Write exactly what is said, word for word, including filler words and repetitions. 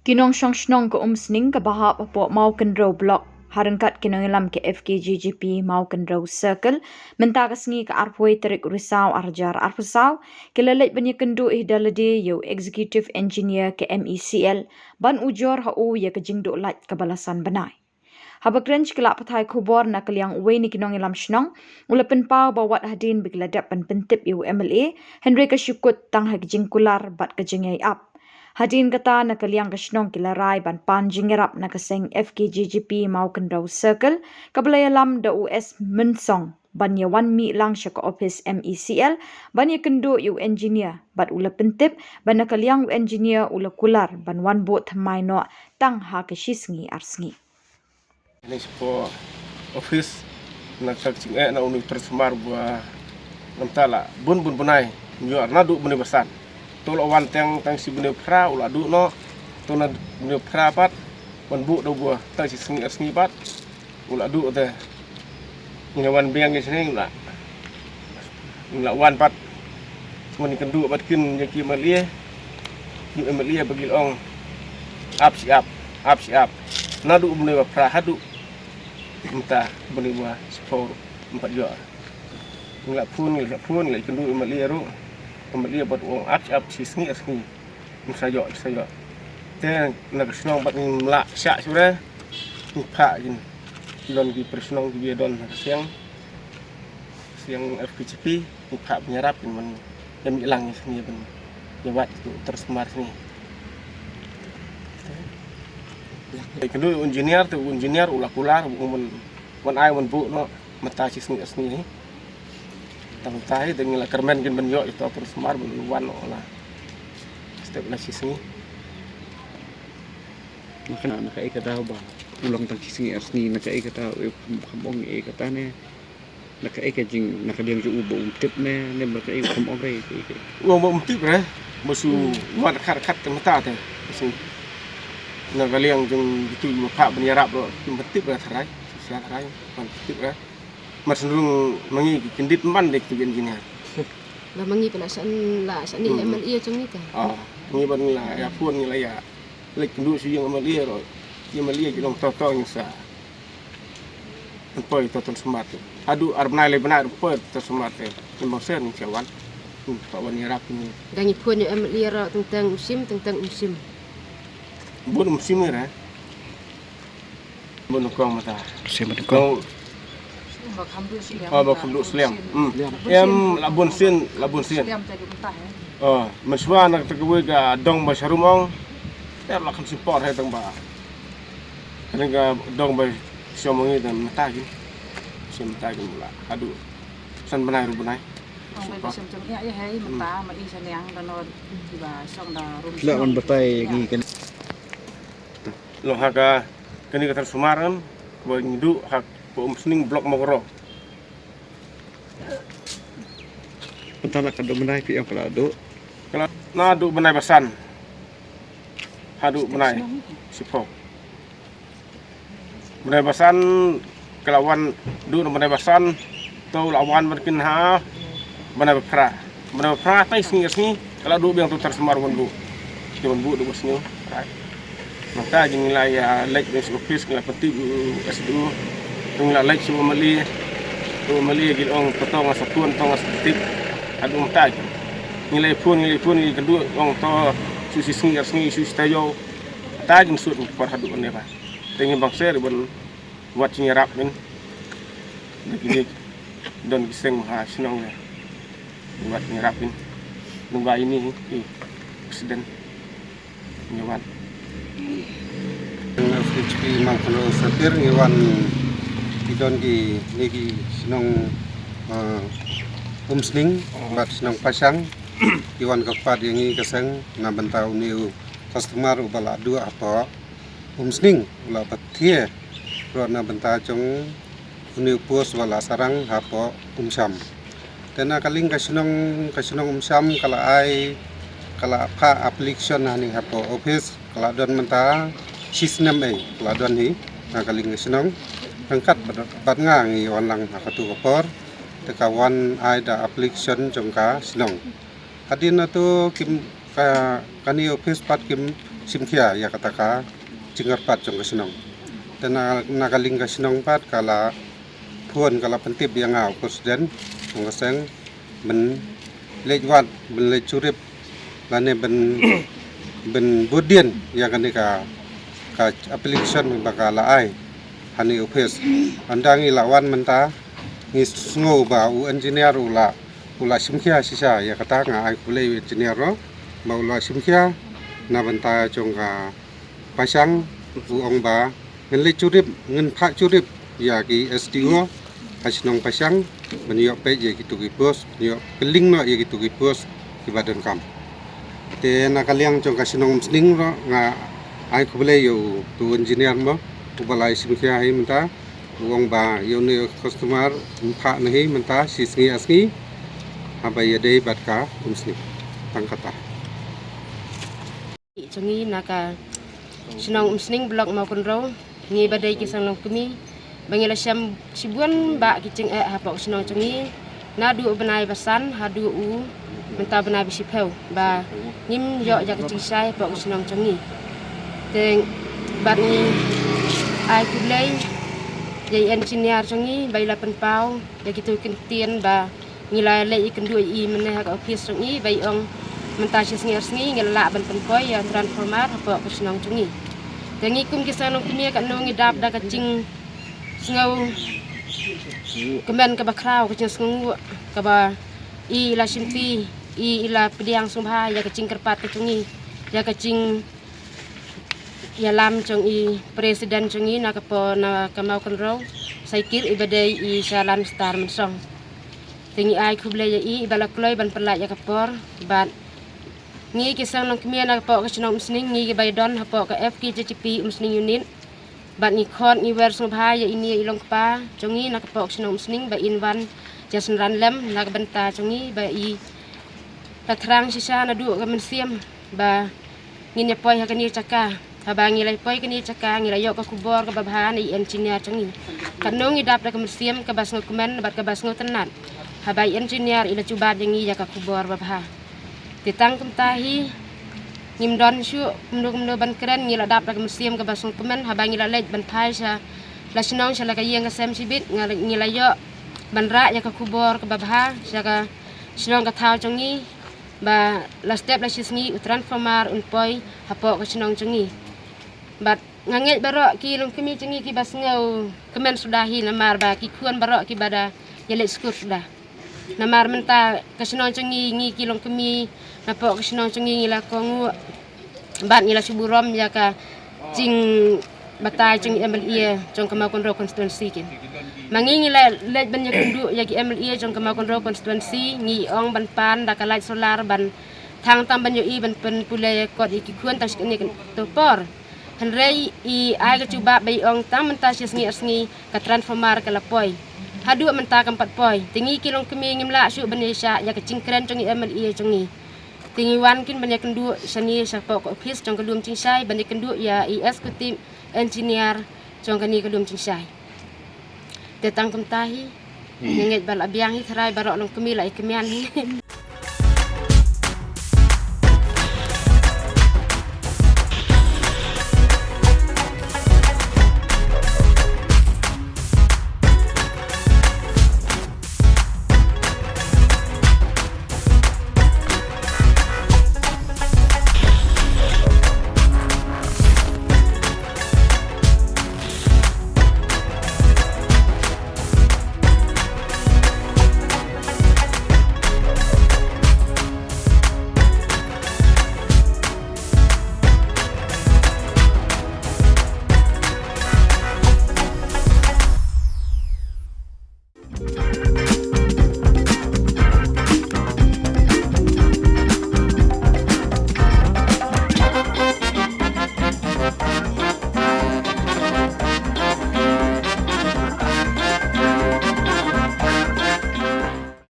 Ki nongshong shnong ka Umsning kaba hap hapoh Mawkynrew Block, ha ryngkat ki nongïalam ka F K J G P Mawkynrew Circle, mynta ka sngi ka arphew tarik u Risaw arhajar arphew saw, ki la leit ban ïakynduh ïa lade ïa u Executive Engineer ka M E C L, ban ujor ha u ïa ka jingduh lait kaba la san bnai. Haba kren sha ki lad pathai khubor na ka liang uwei na ki nongïalam shnong, u la pynpaw ba wat hadien ba ki la dep ban pyntip ïa u M L A, hynrei ka shu kut tang ha ka jingkular bad ka jingïai ap. Hadien kata, na ka liang ka shnong ki la rai ban pan jingïarap na ka seng F K J G P Mawkynrew Circle, kaba la ïalam da u S Mynsong, ban ïa wan mih lang sha ka ophis M E C L, ban ïakynduh ïa u engineer, bad u la pyntip ba na ka liang u engineer u la kular ban wan buh thymmai noh tang ha ka shi sngi ar sngi. Ini sepo office na ka jingeh na uni transformer ba namta la bun bun bnai, ïoh naduh bnai ba san. To la wan tang tang shi bnai phra u la duh noh. To na bnai phra pat wan buh da ba tang shi sngi ar sngi pat u la duh te. Ngi la wan biang ngi sini ngi la, ngi la wan pat. Ngi kynduh bad kin ïa ki M L A, ki M L A ba ki la ong ap shi ap, ap shi ap. Naduh bnai ba phra haduh mynta bnai ba shiphew ym pat ïoh. Ngi la phone, ngi la phone, ngi la kynduh M L A ruh. M L A bad u ong ap shi ap, shi sngi ar sngi. Ym sa ïoh, ym sa ïoh. Te na ka shnong bad ngim lah shah shuh re. Ngi phah kin, don ki para shnong kiba don ha ka siang, siang F K J P, ngi phah ban ïarap kin ban ïa mih lang ïa sini ban ïa wad ïa tu transformer sini. Te kynduh u engineer, te u engineer u la kular u ong ban, ban ai ban buh noh mynta shi sngi ar sngi hi. Tang mynta hi te ngi la kyrmen kin ban ïoh ïa tu transformer ban wan noh la step la shi sngi. Na ka, na kaei ka daw ba u long tang shi sngi ar sngi, na kaei ka daw, eh, kham, kham ong ei kata ne, na kaei ka jing, na ka liang jong u ba um tip ne, ne ba kaei kham ong re, kaei, kaei. U ong ba um tip re, ba shu wan khat khat te mynta te, shu na ka liang jong kitu ba phah ban ïarap ruh kim tip re tharai, shisha tharai ban tip re. Mar shu rung ma ngi ki kyndit man de kitu ki engineer. Ba ma ngi pynah san la san ni M L A jong ngi te. Ah, ngi ban la ïa phone ngi la ïa leit kynduh shu ïa M L A ruh. Ïa M L A ki long to to ngi sa. Pynpoi to transformer te. Haduh ar bnai lai bnai ruh pynpoi to transformer te. Ngi mong sen ngi sa wan. Hmm, pa wan ïarap ngi. Dang ïa phone ïa M L A ruh teng teng um shim, teng teng um shim. Bun um shim ngi re. Bun kong mata. Sim bun kong. Oh, ba kham duh sliam. Hmm. Em la bun sin, la bun sin. Oh, mynshuwa na kata kawei ka dong ba sharum ong. Ter la kham sim por hai tang ba. Kane ka dong ba sharum ong i dan mata ki. Sim mata ki mula. Haduh san bnai ruh bnai. Ong ba sharum ong ïa ïa hai mata ma i saniang da no ba song da rum. La wan batai ngi kan. Long ha ka kane ka transformer kan ba ngi duh ha ka Umsning Block Mawkynrew. Mynta la ka duh bnai phi ong ka la duh. Ka la naduh bnai ba san. Haduh bnai shiphew. Bnai ba san ka la wan duh na bnai ba san. To la wan ban kin ha bnai ba phra. Bnai ba phra tai sngi sngi ka la duh biang tu transformer wan duh. Ki wan buh duh ba sngi. Mynta ngi la ïa leit bad sha office ngi la pyntip u S D O. Ngi la leit sha u M L A. U M L A ki ong to nga sa phone to nga sa tip. Haduh mynta ngi la phone ngi la phone ngi kynduh ong to shu shi sngi ar sngi shu shi taïew. Ta jin sut ngi por haduh ne ba. Te ngi bang ser ban wat jingïarap min. Ngi don ki seng ha shnong ne. Wat ngi rap in. Ngi ba ini hi, i president. Ngi wan. F H P Mawkynrew Circle ngi wan ki don ki ne ki shnong, eh, Umsning bad shnong Pashang. Ki wan ka pat ïa ngi ka seng na bynta u ne u customer uba la duh hapoh Umsning u la pathie ruh na bynta jong une u post ba la sarang hapoh Umsham. Te na ka liang ka shnong, ka shnong Umsham ka la ai, ka la phah application hangne hapoh office, ka la don mynta shi snem ei ka la don hi na ka liang ka shnong. Ryngkat bad, bad nga ngi wan lang ha katu ka por te ka wan ai da application jong ka shnong. Hadien nangtu kim ka, kane office pat kim shim khia ïa kata ka jingkyrpad jong ka shnong. Te na, na ka liang ka shnong pat ka la phone, ka la pyntip ïa nga u president jong ka seng ban leit wad, ban leit jurip lane ban, ban bud dien ïa kane ka, ka application ba ka la ai ha kane ka office. Hynda ngi la wan mynta ngi sngew ba u engineer u la, u la shim khia shisha ïa kata. Nga ai khublei u engineer ruh ba u la shim khia na bynta jong ka Pashang. U ong ba ngan leit jurip, ngan phah jurip ïa ki S D O ha shnong Pashang ban ïoh peit ïa kitu ki post, ban ïoh kylleng noh ïa kitu ki post kiba donkam. Te na ka liang jong ka shnong Umsning ruh nga ai khublei ïa u, tu engineer mo, uba la shim khia hi mynta. U ong ba ïa une u customer um phah na hi mynta shi sngi ar sngi haba ïadei bad ka Umsning. Tang kata. Jong ngi na ka shnong Umsning, block Mawkynrew, ngi ba dei ki seng nongkmie ba ngi la shem shibun bah ki jingeh hapoh ka shnong jong ngi. Naduh u bnai ba san haduh u mynta u bnai ba shiphew ba ngim ïoh ïa ka jingshai hapoh ka shnong jong ngi. Te bad ngi ai khublei ïa i engineer jong ngi ba i la pynpaw ïa kitu ki ktien ba ngi la leit ïakynduh ïa i mynne ha ka office jong i ba i ong mynta shi sngi ar sngi ngi la lah ban pynpoi ïa transformer hapoh ka shnong jong ngi. Te ngi kum ki seng nongkmie katno ngi dap da ka jingsngew kmen kaba khraw, ka jingsngew kaba i la shimti, i la pdiang sngewbha ïa ka jingkyrpad ka jong ngi, ïa ka jingïalam jong i president jong ngi na ka por na ka Mawkynrew Saikir, i ba dei i Shalan Star Mynsong. Te ngi ai khublei ïa i, i ba la kloi ban pynlait ïa ka por. Bad ngi ki seng nongkmie na ka poh ka shnong Umsning, ngi ki ba ïadon hapoh ka F K J G P Umsning unit. Bad ngi khot ngi wer sngewbha ïa ine i longkpa jong ngi na ka poh ka shnong Umsning ba in wan ïasynran lem na ka bynta jong ngi ba i la thrang shisha naduh ka mynsiem ba ngin ïa poi ha kane ka jaka. Haba ngi la poi kane ka jaka ngi la ïoh ka khubor kaba bha na i engineer jong ngi. Katno ngi dap da ka mynsiem kaba sngewkmen bad kaba sngewtynnat haba i engineer i la jubab ïa ngi ïa ka khubor ba bha. Te tang kumta hi ngim don shuh kumno kumno ban kren, ngi la dap da ka mynsiem kaba sngewkmen haba ngi la leit ban phai sha la shnong sha la ka ïing ka sem shibit, nga la, ngi la ïoh ban rah ïa ka khubor kaba bha sha ka shnong ka thaw jong ngi ba la step la shi sngi u transformer un poi hapoh ka shnong jong ngi. Bad nga ngeit baroh ki longkmie jong ngi kiba sngewkmen suda hi namar ba ki khun baroh kiba da ïaleit skul suda. Namar mynta ka shnong jong ngi, ngi ki longkmie napoh ka shnong jong ngi ngi la kohnguh bad ngi la shu burom ïa ka jingbatai jong i M L A jong ka Mawkynrew constituency kin. Ma ngi ngi la leit ban ïakynduh ïa ki M L A jong ka Mawkynrew constituency, ngi ong ban pan da ka light solar ban thang tam ban ïohi ban pynpule kot ïa ki khun tang shi kane ka por. Hynrei i ai ka jubab ba i ong tang mynta shi sngi ar sngi ka transformer ka la poi. Haduh mynta kam pat poi. Te ngi ki longkmie ngim lah shuh ban ïaishah ïa ka jingkren jong i M L A jong ngi. Te ngi wan kin ban ïakynduh shane shapoh ka office jong ka lum jingshai ban ïakynduh ïa i executive engineer jong kane ka lum jingshai. Te tang kumta hi. Ngi ngeit ba la biang hi, tharai baroh longkmie la ïakmen hi.